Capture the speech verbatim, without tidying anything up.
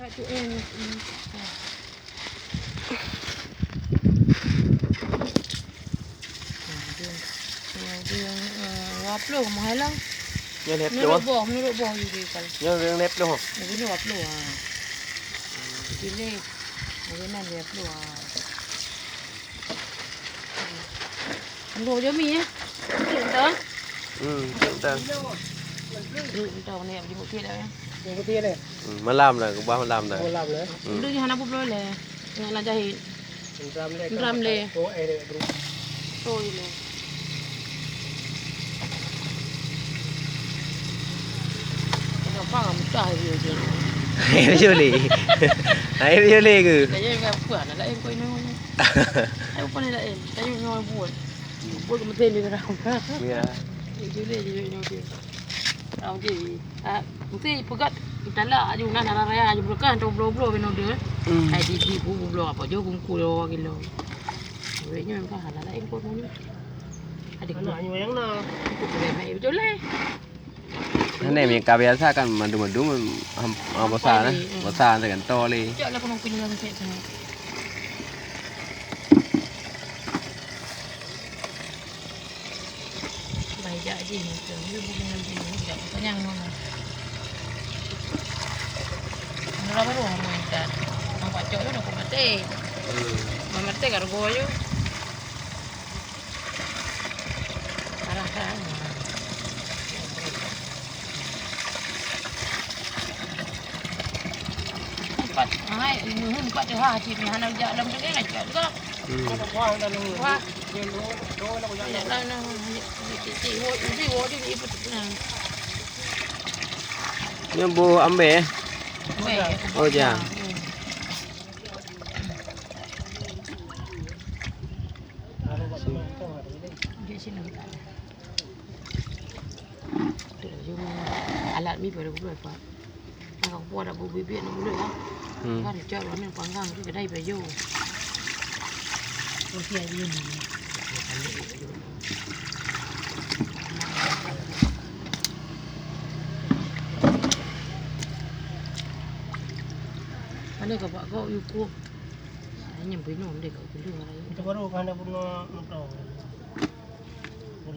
Dua puluh mahal lah. Nyan lhèe ploh. Menurut boh, menurut boh you beli kali. Nyan lhèe ploh. Mungkin dua puluh ah. Pilih. Mungkin dua puluh ah. Nunggu je mi ya. Entah. Hmm, entah. Entah mana yang jemput dia ya. Jemput dia deh. Hmm, malam dah, keubah malam dah. Malam dah. Hmm. Dulu je hana pun boleh. Nak jahit. Ram le. Ram le. Oh, eh, bro. Oh, iya. Kenapa kamu cah dia je? Air Yole. Air Yole ke? Saya enggak puas nak lain kau ini. Ayo pun lain. Saya nyoy buat. Buat ke mesin dia. Ya. Dia Yole je nyoy dia. Orang je. Ah, mesti pegat kita lah aju nan arah raya aju belakang tu bloe-bloe beno dia. Hmm. Hai di di bu bloe apa je bungkul dua kilo. Duitnya memang hana lain pun ni. Ada anak nyoy yang na. Aku boleh main betul lah. Ini yang ka biasa kan madu-madu ham, ham bosan eh. Hmm. Bosan tekan toli. Cak lah kena punya dalam set sana. Baik jak je ni tu. Dia bukan nanti ni jak tanyang mana. Mula baru main kan. Nampak cok tu nak mati. Hmm. Mati kan gua je. Arah kan. Empat, hai, ini empat tu ha, cik ni hana jak dalam tu kan, cak juga. Hmm. Wah. Nyan boh ambé eh? Ambé, ya. Oh, ya. Hmm. Alat mi pada bukan apa. Tangkap kuah dak bubit-bibit nak mulut lah. Hmm. Kan cak lah ni panggang tu kedai baju. Usia dia ni. Mana kau buat kau yukup? Hanya bingung deh kau dulu hari. Itu baru kan ada bunuh motor.